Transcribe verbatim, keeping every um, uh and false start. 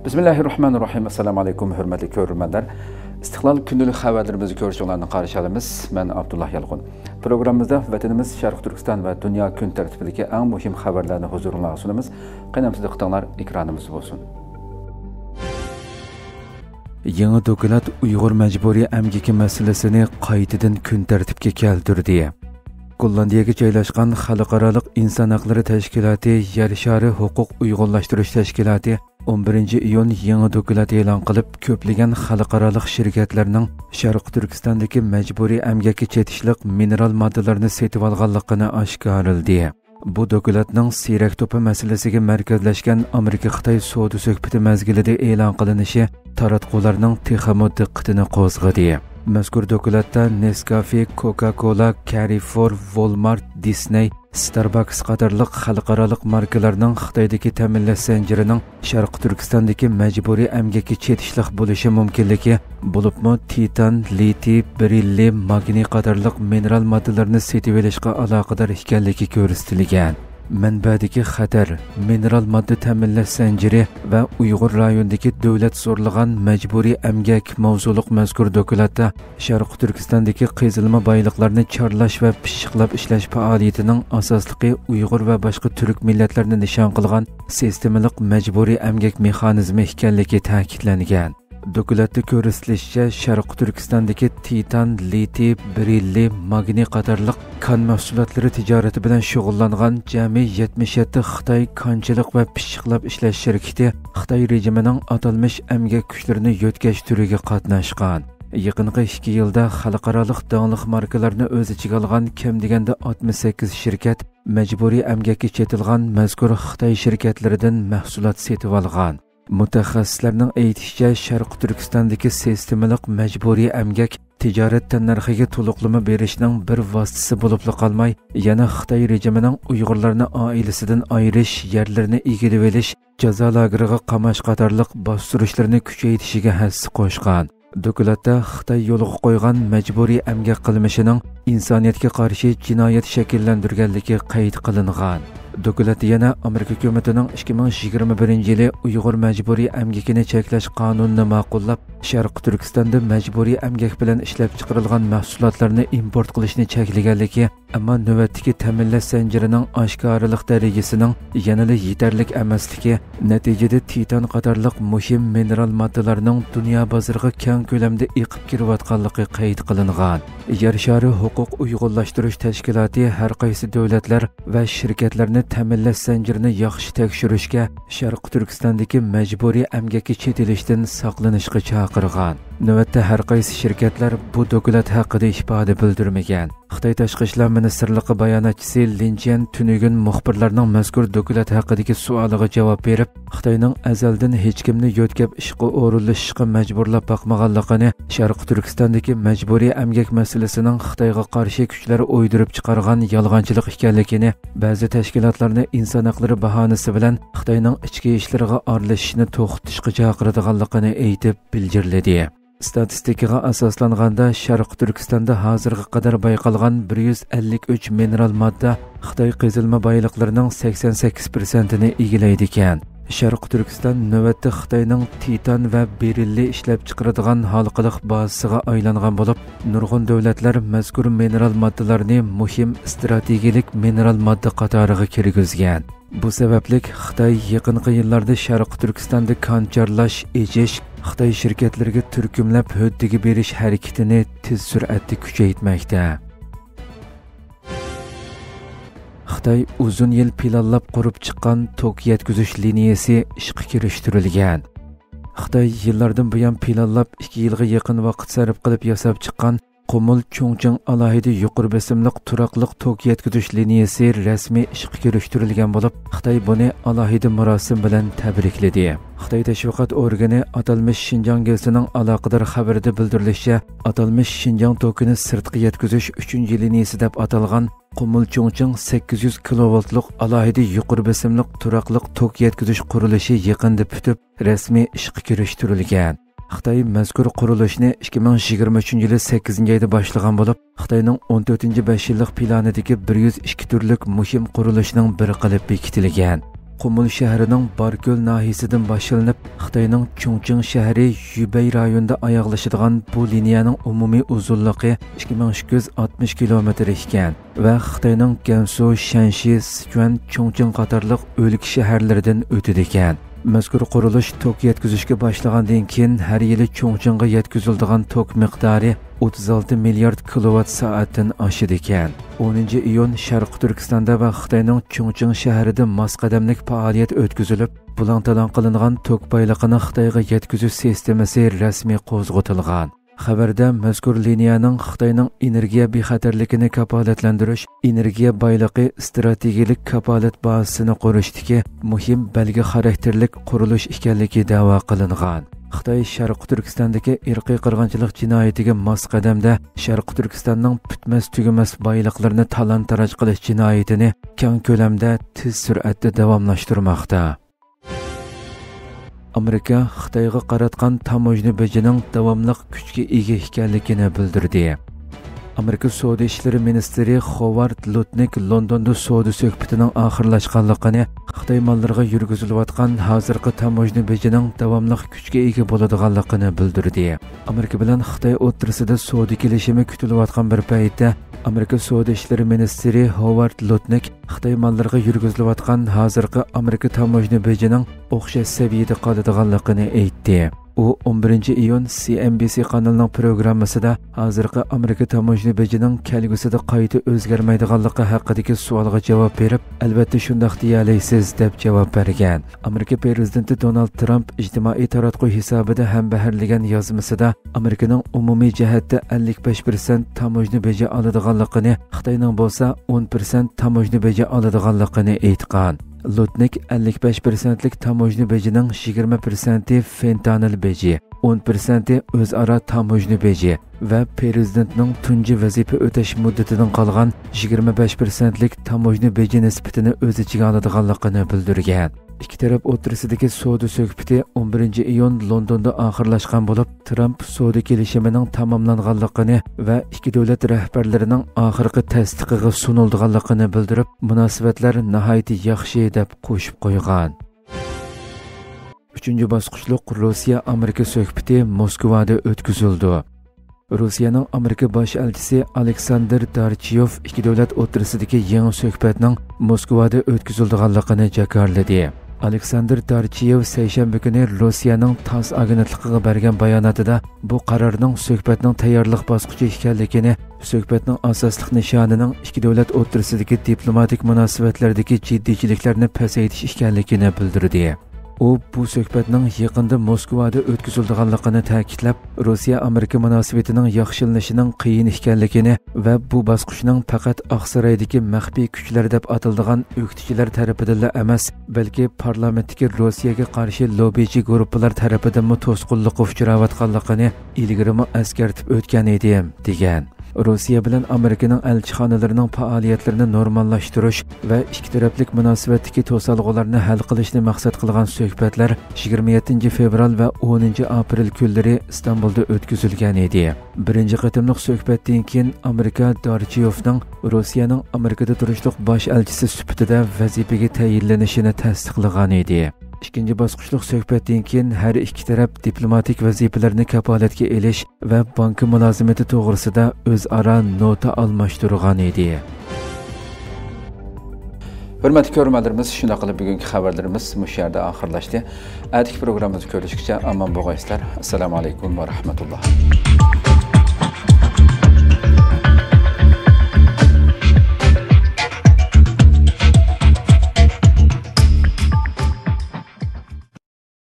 بىسمىللاھىررەھمانىررەھىم. ئەسسالامۇ ئەلەيكۇم، ھۆرمەتلىك كۆرۈرمەنلەر. ئىستىقلال كۈندىلىك خەۋەرلىرىمىزنى كۆرۈشۈڭلارنى قارشى ئالىمىز. مەن ئابدۇللا يالقۇن. پروگراممىمىزدا ۋەتىنىمىز شەرقىي تۈركىستان ۋە دۇنيا كۈن تەرتىپىدىكى ئەڭ مۇھىم خەۋەرلەرنى ھۇزۇرۇڭلارغا سۇنىمىز. قېنى ئەمدى دىققىتىڭلار ئېكرانىمىزدا بولسۇن. يېڭى دوكلات ئۇيغۇر مەجبۇرىي ئەمگىكى مەسىلىسىنى قايتىدىن كۈن تەرتىپكە كەلتۈردى. گوللاندىيەگە جايلاشقان خەلقئارالىق ئىنسان ھەقلىرى تەشكىلاتى يەر شارى ھوقۇق ئۇيغۇرلاشتۇرۇش تەشكىلاتى ئون بىرىنچى ئىيۇن يېڭى دوكلات ئېلان قىلىپ، كۆپلىگەن خەلقئارالىق شىركەتلەرنىڭ شەرقىي تۈركىستاندىكى مەجبۇرىي ئەمگەككە چېتىشلىق مىنېرال ماددىلارنى سېتىۋالغانلىقىنى ئاشكارىلىدى. بۇ دوكلاتنىڭ سىيرەك توپى مەسىلىسىگە مەركەزلەشكەن ئامېرىكا-خىتاي سودا سۆھبىتى مەزگىلىدە ئېلان قىلىنىشى تاراتقۇلارنىڭ تېخىمۇ دىققىتىنى قوزغىدى. مەزكۇر دوكلاتتا نېسكافې، كوكا كولا، كاررېفور، ۋولمارت، دىسنېي، ستارباكس قاتارلىق خەلقئارالىق ماركىلارنىڭ خىتايدىكى تەمىنلەش زەنجىرىنىڭ شەرقىي تۈركىستاندىكى مەجبۇرىي ئەمگەككە چېتىشلىق بولۇشى مۇمكىنلىكى، بولۇپمۇ تىتان، لىتىي، بېرىللىي، ماگنىي قاتارلىق مىنېرال ماددىلىرىنى سېتىۋېلىشقا ئالاقىدار ئىكەنلىكى كۆرسىتىلگەن. مەنبەدىكى خەتەر، مىنېرال ماددا تەمىنلەش زەنجىرى ۋە ئۇيغۇر رايونىدىكى دۆلەت زورلىغان مەجبۇرىي ئەمگەك ماۋزۇلۇق مەزكۇر دوكلاتتا شەرقىي تۈركىستاندىكى قېزىلما بايلىقلارنى چارلاش ۋە پىششىقلاپ ئىشلەش پائالىيىتىنىڭ ئاساسلىقى ئۇيغۇر ۋە باشقا تۈرك مىللەتلىرىنى نىشان قىلغان سىستېمىلىق مەجبۇرىي ئەمگەك مېخانىزمى ئىكەنلىكى تەكىتلەنگەن. دوكلاتتا كۆرسىتىلىشىچە، شەرقىي تۈركىستاندىكى تىتان، لىتىي، بېرىللىي، ماگنىي قاتارلىق كان مەھسۇلاتلىرى تىجارىتى بىلەن شۇغۇللانغان جەمئىي يەتمىش يەتتە خىتاي كانچىلىق ۋە پىششىقلاپ ئىشلەش شىركىتى خىتاي رېجىمىنىڭ ئاتالمىش ئەمگەك كۈچلىرىنى يۆتكەش تۈرىگە قاتناشقان. يېقىنقى ئىككى يىلدا خەلقئارالىق داڭلىق ماركىلارنى ئۆز ئىچىگە ئالغان كەم دېگەندە ئاتمىش سەككىز شىركەت مەجبۇرىي ئەمگەككە چېتىلغان مەزكۇر خىتاي شىركەتلىرىدىن مەھسۇلات سېتىۋالغان. مۇتەخەسسىسلەرنىڭ ئېيتىشىچە، شەرقىي تۈركىستاندىكى سىستېمىلىق مەجبۇرىي ئەمگەك تىجارەت تەننەرخىگە تولۇقلىما بېرىشنىڭ بىر ۋاسىتىسى بولۇپلا قالماي، يەنە خىتاي رېجىمىنىڭ ئۇيغۇرلارنى ئائىلىسىدىن ئايرىش، يەرلىرىنى ئىگىلىۋېلىش، جازا لاگېرىغا قاماش قاتارلىق باستۇرۇشلىرىنى كۈچەيتىشىگە ھەسسە قوشقان. دوكلاتتا خىتاي يولغا قويغان مەجبۇرىي ئەمگەك قىلمىشىنىڭ ئىنسانىيەتكە قارشى جىنايەت شەكىللەندۈرگەنلىكى قەيت قىلىنغان. دوكلاتتا يەنە ئامېرىكا ھۆكۈمىتىنىڭ ئىككى مىڭ يىگىرمە بىرىنچى يىلى ئۇيغۇر مەجبۇرىي ئەمگىكىنى چەكلەش قانۇنىنى ماقۇللاپ، شەرقىي تۈركىستاندا مەجبۇرىي ئەمگەك بىلەن ئىشلەپچىقىرىلغان مەھسۇلاتلارنى ئىمپورت قىلىشنى چەكلىگەنلىكى، ئەمما نۆۋەتتىكى تەمىنلەش زەنجىرىنىڭ ئاشكارىلىق دەرىجىسىنىڭ يەنىلا يېتەرلىك ئەمەسلىكى، نەتىجىدە تىتان قاتارلىق مۇھىم مىنېرال ماددىلارنىڭ دۇنيا بازىرىغا كەڭ كۆلەمدە ئېقىپ كىرىۋاتقانلىقى قەيت قىلىنغان. يەر شارى ھوقۇق ئۇيغۇرلاشتۇرۇش تەشكىلاتى ھەر قايسى دۆلەتلەر ۋە شىركەتلەرنى تەمىنلەش زەنجىرىنى ياخشى تەكشۈرۈشكە، شەرقىي تۈركىستاندىكى مەجبۇرىي ئەمگەككە چېتىلىشتىن ساقلىنىشقا چاقىرغان. نۆۋەتتە ھەر قايسى شىركەتلەر بۇ دوكلات ھەققىدە ئىپادە بىلدۈرمىگەن. خىتاي تاشقى ئىشلار مىنىستىرلىقى باياناتچىسى لىن جيەن تۈنۈگۈن مۇخبىرلارنىڭ مەزكۇر دوكلات ھەققىدىكى سوئالىغا جاۋاب بېرىپ، خىتاينىڭ ئەزەلدىن ھېچكىمنى يۆتكەپ ئىشقا ئورۇنلىشىشقا مەجبۇرلاپ باقمىغانلىقىنى، شەرقىي تۈركىستاندىكى مەجبۇرىي ئەمگەك مەسىلىسىنىڭ خىتايغا قارشى كۈچلەر ئويدۇرۇپ چىقارغان يالغانچىلىق ئىكەنلىكىنى، بەزى تەشكىلاتلارنى ئىنسان ھەقلىرى باھانىسى بىلەن خىتاينىڭ ئىچكى ئىشلىرىغا ئارىلىشىشنى توختىتىشقا چاقىرىدىغانلىقىنى ئېيتىپ بىلجىرلىدى. ئىستاتىستىكىغا ئاساسلانغاندا، شەرقىي تۈركىستاندا ھازىرغا قەدەر بايقالغان بىر يۈز ئەللىك ئۈچ مىنېرال ماددا خىتاي قېزىلما بايلىقلىرىنىڭ سەكسەن سەككىز پىرسەنتىنى ئىگىلەيدىكەن. شەرقىي تۈركىستان نۆۋەتتە خىتاينىڭ تىتان ۋە بېرىللى ئىشلەپچىقىرىدىغان ھالقىلىق بازىسىغا ئايلانغان بولۇپ، نۇرغۇن دۆلەتلەر مەزكۇر مىنېرال ماددىلارنى مۇھىم ئىستراتېگىيەلىك مىنېرال ماددا قاتارىغا كىرگۈزگەن. بۇ سەۋەبلىك خىتاي يېقىنقى يىللاردا شەرقىي تۈركىستاندا كان چارلاش، ئېچىش، خىتاي شىركەتلىرىگە تۈركۈملەپ ھۆددىگە بېرىش ھەرىكىتىنى تېز سۈرئەتتە كۈچەيتمەكتە. خىتاي ئۇزۇن يىل پىلانلاپ قۇرۇپ چىققان توك يەتكۈزۈش لىنىيىسى ئىشقا كىرىشتۈرۈلگەن. خىتاي يىللاردىن بۇيان پىلانلاپ، ئىككى يىلغا يېقىن ۋاقىت سەرپ قىلىپ ياساپ چىققان قۇمۇل چۇڭچىڭ ئالاھىدە يۇقىرى بېسىملىق تۇراقلىق توك يەتكۈزۈش لىنىيىسى رەسمىي ئىشقا كىرىشتۈرۈلگەن بولۇپ، خىتاي بۇنى ئالاھىدە مۇراسىم بىلەن تەبرىكلىدى. خىتاي تەشۋىقات ئورگىنى ئاتالمىش شىنجاڭ گېزىتىنىڭ ئالاقىدار خەۋىرىدە بىلدۈرۈلۈشىچە، ئاتالمىش شىنجاڭ توكىنى سىرتقا يەتكۈزۈش ئۈچىنچى لىنىيىسى دەپ ئاتالغان قۇمۇل چۇڭچىڭ سەككىز يۈز كىلوۋولتلۇق ئالاھىدە يۇقىرى بېسىملىق تۇراقلىق توك يەتكۈزۈش قۇرۇلۇشى يېقىندا پۈتۈپ، رەسمىي ئىشقا كىرىشتۈرۈلگەن. خىتاي مەزكۇر قۇرۇلۇشنى ئىككى مىڭ يىگىرمە ئۈچىنچى يىلى سەككىزىنچى ئايدا باشلىغان بولۇپ، خىتاينىڭ ئون تۆتىنچى بەش يىللىق پىلانىدىكى بىر يۈز ئىككى تۈرلۈك مۇھىم قۇرۇلۇشنىڭ بىرى قىلىپ بېكىتىلگەن. قۇمۇل شەھىرىنىڭ باركۆل ناھىيىسىدىن باشلىنىپ، خىتاينىڭ چۇڭچىڭ شەھىرى يۈبەي رايونىدا ئاياغلىشىدىغان بۇ لىنىيەنىڭ ئومۇمىي ئۇزۇنلۇقى ئىككى مىڭ ئۈچ يۈز ئاتمىش كىلومېتىر ئىكەن ۋە خىتاينىڭ گەنسۇ، شەنشى، سىچۈەن، چۇڭچىڭ قاتارلىق ئۆلكە شەھەرلىرىدىن ئۆتىدىكەن. مەزكۇر قۇرۇلۇش توك يەتكۈزۈشكە باشلىغاندىن كېيىن، ھەر يىلى چۇڭچىڭغا يەتكۈزۈلىدىغان توك مىقدارى ئوتتۇز ئالتە مىليارد كىلوۋات سائەتتىن ئاشىدىكەن. ئونىنچى ئىيۇن شەرقىي تۈركىستاندا ۋە خىتاينىڭ چۇڭچىڭ شەھىرىدە ماس قەدەملىك پائالىيەت ئۆتكۈزۈلۈپ، بۇلاڭ-تالاڭ قىلىنغان توك بايلىقىنى خىتايغا يەتكۈزۈش سىستېمىسى رەسمىي قوزغىتىلغان. خەۋەردە مەزكۇر لىنىيەنىڭ خىتاينىڭ ئېنېرگىيە بىخەتەرلىكىنى كاپالەتلەندۈرۈش، ئېنېرگىيە بايلىقى ئىستراتېگىيەلىك كاپالەت بازىسىنى قۇرۇشتىكى مۇھىم بەلگە خاراكتېرلىك قۇرۇلۇش ئىكەنلىكى دەۋا قىلىنغان. خىتاي شەرقىي تۈركىستاندىكى ئىرقىي قىرغىنچىلىق جىنايىتىگە ماس قەدەمدە شەرقىي تۈركىستاننىڭ پۈتمەس-تۈگىمەس بايلىقلىرىنى تالان-تاراج قىلىش جىنايىتىنى كەڭ كۆلەمدە، تېز سۈرئەتتە داۋاملاشتۇرماقتا. ئامېرىكا خىتايغا قاراتقان تاموژنا بېجىنىڭ داۋاملىق كۈچكە ئىگە ئىكەنلىكىنى بىلدۈردى. ئامېرىكا سودا ئىشلىرى مىنىستىرى خوۋارد لۇتنىك لوندوندا سودا سۆھبىتىنىڭ ئاخىرلاشقانلىقىنى، خىتاي ماللىرىغا يۈرگۈزۈلۈۋاتقان ھازىرقى تاموژنا بېجىنىڭ داۋاملىق كۈچكە ئىگە بولىدىغانلىقىنى بىلدۈردى. ئامېرىكا بىلەن خىتاي ئوتتۇرىسىدا سودا كېلىشىمى كۈتۈلۈۋاتقان بىر پەيتتە، ئامېرىكا سودا ئىشلىرى مىنىستىرى ھوۋارد لۇتنىك خىتاي ماللىرىغا يۈرگۈزۈلۈۋاتقان ھازىرقى ئامېرىكا تاموژنا بېجىنىڭ ئوخشاش سەۋىيەدە قالىدىغانلىقىنى ئېيتتى. ئۇ ئون بىرىنچى ئىيۇن سى ئېن بى سى قانىلىنىڭ پروگراممىسىدا ھازىرقى ئامېرىكا تاموژنا بېجىنىڭ كەلگۈسىدە قايتا ئۆزگەرمەيدىغانلىقى ھەققىدىكى سوئالغا جاۋاب بېرىپ، ئەلۋەتتە شۇنداق دېيەلەيسىز، دەپ جاۋاب بەرگەن. ئامېرىكا پىرېزىدېنتى دونالد ترامپ ئىجتىمائىي تاراتقۇ ھېسابىدا ھەمبەھىرلىگەن يازمىسىدا ئامېرىكىنىڭ ئومۇمىي جەھەتتە ئەللىك بەش پىرسەنت تاموژنا بېجى ئالىدىغانلىقىنى، خىتاينىڭ بولسا ئون پىرسەنت تاموژنا بېجى ئالىدىغانلىقىنى ئېيتقان. لۇتنىك ئەللىك بەش پىرسەنتلىك تاموژنا بېجىنىڭ يىگىرمە پىرسەنتى فېنتانىل بېجى، ئون پىرسەنتى ئۆزئارا تاموژنا بېجى ۋە پىرېزىدېنتنىڭ تۇنجى ۋەزىپە ئۆتەش مۇددىتىدىن قالغان يىگىرمە بەش پىرسەنتلىك تاموژنا بېجى نىسبىتىنى ئۆز ئىچىگە ئالىدىغانلىقىنى بىلدۈرگەن. ئىككى تەرەپ ئوتتۇرىسىدىكى سودا سۆھبىتى ئون بىرىنچى ئىيۇن لوندوندا ئاخىرلاشقان بولۇپ، ترامپ سودا كېلىشىمىنىڭ تاماملانغانلىقىنى ۋە ئىككى دۆلەت رەھبەرلىرىنىڭ ئاخىرقى تەستىقىغا سۇنۇلىدىغانلىقىنى بىلدۈرۈپ، مۇناسىۋەتلەر ناھايىتى ياخشى دەپ قوشۇپ قويغان. ئۈچىنچى باسقۇچلۇق روسىيە-ئامېرىكا سۆھبىتى موسكۋادا ئۆتكۈزۈلىدۇ. روسىيەنىڭ ئامېرىكا باش ئەلچىسى ئالېكساندىر دارچيوف ئىككى دۆلەت ئوتتۇرىسىدىكى يېڭى سۆھبەتنىڭ موسكۋادا ئۆتكۈزۈلىدىغانلىقىنى جاكارلىدى. ئالېكساندىر دارچيوف سەيشەنبە كۈنى روسىيەنىڭ تاس ئاگېنتلىقىغا بەرگەن باياناتىدا بۇ قارارنىڭ سۆھبەتنىڭ تەييارلىق باسقۇچى ئىكەنلىكىنى، سۆھبەتنىڭ ئاساسلىق نىشانىنىڭ ئىككى دۆلەت ئوتتۇرىسىدىكى دىپلوماتىك مۇناسىۋەتلەردىكى جىددىيچىلىكلەرنى پەسەيتىش ئىكەنلىكىنى بىلدۈردى. ئۇ بۇ سۆھبەتنىڭ يېقىندا موسكۋادا ئۆتكۈزۈلىدىغانلىقىنى تەكىتلەپ، روسىيە-ئامېرىكا مۇناسىۋىتىنىڭ ياخشىلىنىشىنىڭ قىيىن ئىكەنلىكىنى ۋە بۇ باسقۇچنىڭ پەقەت ئاقسارايدىكى مەخپىي كۈچلەر دەپ ئاتىلىدىغان ئۆكتىچىلەر تەرىپىدىنلا ئەمەس، بەلكى پارلامېنتتىكى روسىيەگە قارشى لوببىچى گۇرۇپپىلار تەرىپىدىنمۇ توسقۇنلۇققا ئۇچراۋاتقانلىقىنى ئىلگىرىمۇ ئەسكەرتىپ ئۆتكەن ئىدىم، دېگەن. روسىيە بىلەن ئامېرىكىنىڭ ئەلچىخانىلىرىنىڭ پائالىيەتلىرىنى نورماللاشتۇرۇش ۋە ئىككى تەرەپلىك مۇناسىۋەتتىكى توسالغۇلارنى ھەل قىلىشنى مەقسەت قىلغان سۆھبەتلەر يىگىرمە يەتتىنچى فېۋرال ۋە ئونىنچى ئاپرېل كۈنلىرى ئىستانبۇلدا ئۆتكۈزۈلگەن ئىدى. بىرىنچى قېتىملىق سۆھبەتتىن كېيىن ئامېرىكا دارچيوفنىڭ روسىيەنىڭ ئامېرىكىدا تۇرۇشلۇق باش ئەلچىسى سۈپىتىدە ۋەزىپىگە تەيىنلىنىشىنى تەستىقلىغان ئىدى. ئىككىنچى باسقۇچلۇق سۆھبەتتىن كېيىن ھەر ئىككى تەرەپ دىپلوماتىك ۋەزىپىلەرنى كاپالەتكە ئېلىش ۋە بانكا مۇلازىمىتى توغرىسىدا ئۆزئارا نوتا ئالماشتۇرغان ئىدى. ھۆرمەتلىك كۆرۈرمەنلىرىمىز، شۇنداق قىلىپ بۈگۈنكى خەۋەرلىرىمىز مۇشۇ يەردە ئاخىرلاشتى. ئەتىكى پروگراممىمىزدا كۆرۈشكىچە ئامان بولغايسىلەر. ئەسسالامۇ ئەلەيكۇم ۋە رەھمەتۇللا.